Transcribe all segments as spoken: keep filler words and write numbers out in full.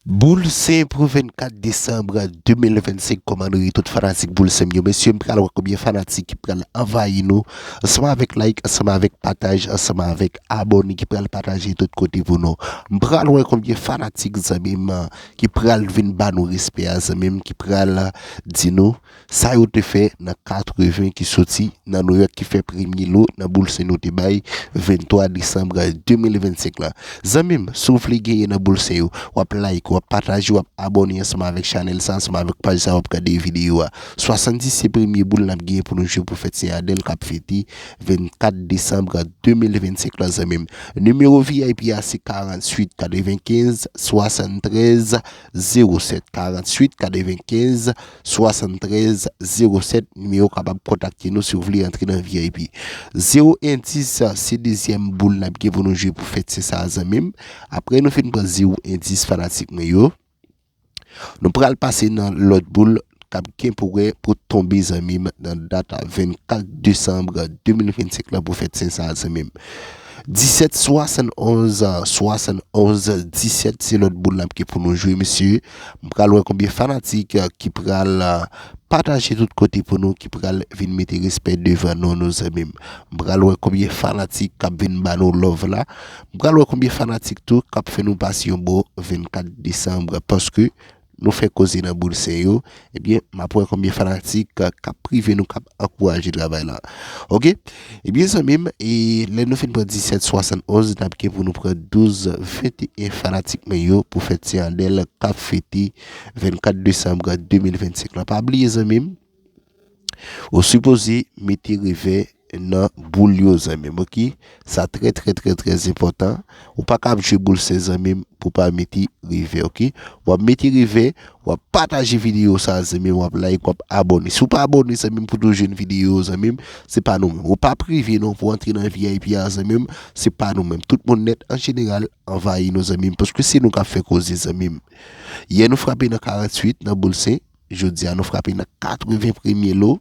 Boul Sen pou vennkat desanm de mil vennsenk, kòman nou ye tout fanatik Boul Sen yo? Mesye, m pral wè konbyen fanatik ki pral anvayi nou, ansanm avèk like, ansanm avèk pataj, ansanm avèk abòne ki pral pataje tout kote pou nou. M pral wè konbyen fanatik, zanmi m, ki pral vin ba nou respè a, zanmi m, ki pral di nou sa yo te fè nan katreven ki soti nan Nouyòk, ki fè premye lo nan Boul Sen nou te bay venntwa desanm de mil vennsenk la. Zanmi m, si w vle genyen nan Boul Sen yo, w ap like, w ap pataje, w ap abòne ansanm avèk chanèl sa, ansanm avèk paj sa, w ap gade videyo a. Swasanndis se premye boul n ap genyen pou nou jwe pou fèt Sen Adèl k ap fete vennkat desanm de mil vennsenk la, zanmi m. Nimewo V I P a se karanntuit katrevenkenz swasanntrèz zewo sèt, karanntuit katrevenkenz swasanntrèz zewo sèt, nimewo w kapab kontakte nou si w vle antre nan V I P. Zewo en dis se dezyèm boul n ap gen pou nou jwe pou fèt Sen sa a, zanmi m. Apre nou fin pran zewo en dis, fanatik mwen yo, nou pral pase nan lòt boul k ap gen pou wè pou tonbe, zanmi m, nan dat vennkat desanm de mil vennsenk la pou fèt Sen sa a, zanmi m. Disèt swasannonz, swasannonz disèt se lòt boul n ap gen pou nou jwe, mesye. M pral wè konbyen fanatik ki pral pataje tout kote pou nou, ki pral vin mete respè devan non nou, zanmi m. M pral wè konbyen fanatik k ap vin ba nou love la. M pral wè konbyen fanatik tou k ap fè nou pase yon bon vennkat desanm, paske nou fè koze nan Boul Sen yo. Ebyen, m ap wè konbyen fanatik k ap prive nou, k ap ankouraje travay la. Oke? Ebyen, zanmi m, e lè nou fin pran disèt swasannonz, n ap gen pou nou pran douz venteyen, fanatik mwen yo, pou fèt Sen Adèl k ap fete vennkat desanm de mil vennsenk la. Pa bliye, zanmi m, ou sipoze mete revè nan boul yo, zanmi m, oke? Sa trè, trè, trè, trè enpòtan. Ou pa ka ap jwe Boul Sen, zanmi m, pou pa mete revè, oke? W ap mete revè, w ap pataje videyo sa, zanmi m, w ap like, w ap abòne. Si w pa abòne, zanmi m, pou tou jwenn videyo, zanmi m, se pa nou menm. Ou pa prive non pou antre nan V I P a, zanmi m, se pa nou menm. Tout moun nèt an jeneral anvayi nou, zanmi m, paske se nou k ap fè koze, zanmi m. Yè nou frape nan karanntuit nan Boul Sen, jodi a nou frape nan katreven premye lo.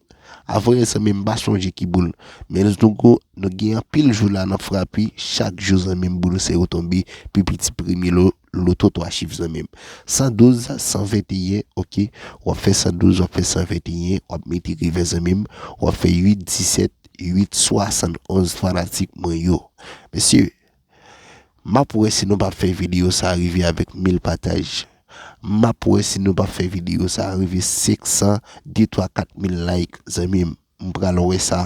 Avan yè, zanmi m, m pa sonje ki boul. Men nou, nou gen anpil jou la n ap frape, chak jou, zanmi m, Boul Sen yo tonbe, pi piti premye lo, loto twa chif, zanmi m. San douz, san venteyen, oke? W ap fè san douz, w ap fè san venteyen, w ap mete revè, zanmi m, w ap fè uit disèt, uit swasannonz, fanatik mwen yo. Mesye, m ap wè si nou p ap fè videyo sa rive avèk mil pataj. M ap wè si nou p ap fè videyo sa rive senk san, de, twa, kat mil like, zanmi m. M pral wè sa.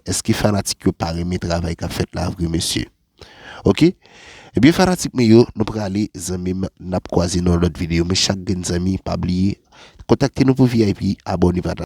Èske fanatik yo pa renmen travay k ap fèt la vre, mesye? Oke? Ebyen, fanatik mwen yo, nou prale, zanmi m, n ap kwaze nan lòt videyo. Men chak grenn zanmi, pa bliye, kontakte nou pou V I P, abòne, pataje.